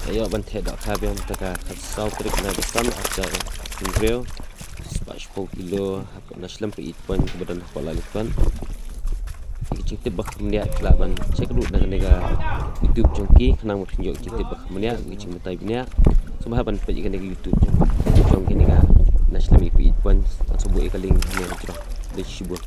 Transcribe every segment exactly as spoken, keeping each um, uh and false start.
Ïoh ban theh dohkha biang mynta ka khatsaw tarik na ka san, ar hajar arphew hynriew. Spah shiphew kilo, ha ka na shlem peit point kaba don hapoh Laitkot. Ki jingtip ba kham bniah ki lah ban check ruh na kane ka YouTube jong ki, khnang ba phin ïoh ki jingtip ba kham bniah, ki jingbatai bniah. Sngewbha ban peit ïa kane ka YouTube jong, jong kane ka na shlem peit point, ngan sa buh ïa ka link hangne hajrong. Khublei shibun.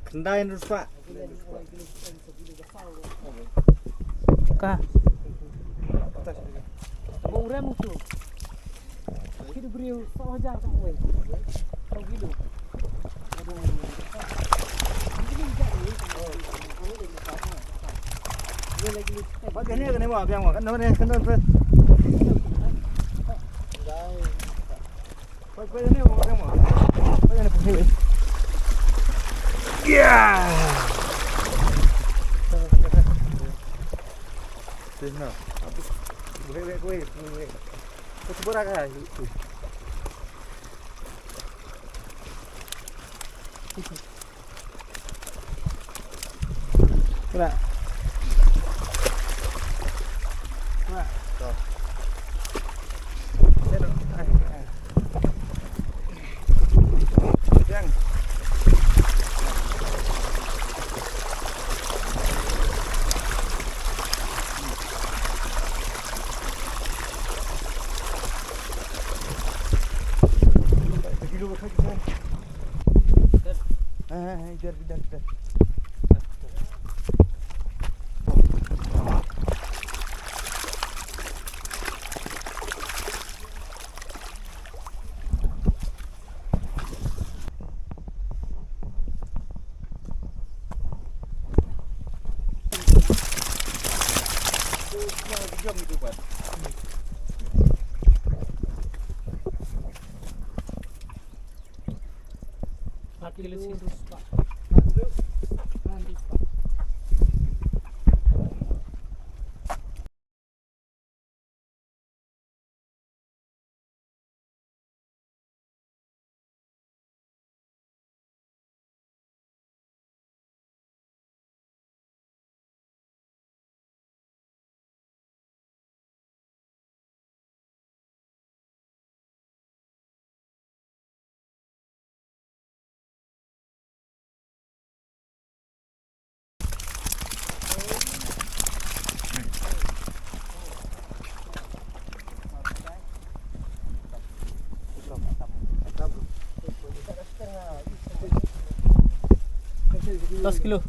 Khyndai hynriew spah. Ka. Ba u rem u tu. Ki da briew saw hajar ka wei. Saw kilo. Ba kane kane ma biang ma kan ne kan ne. Dua puluh kilo.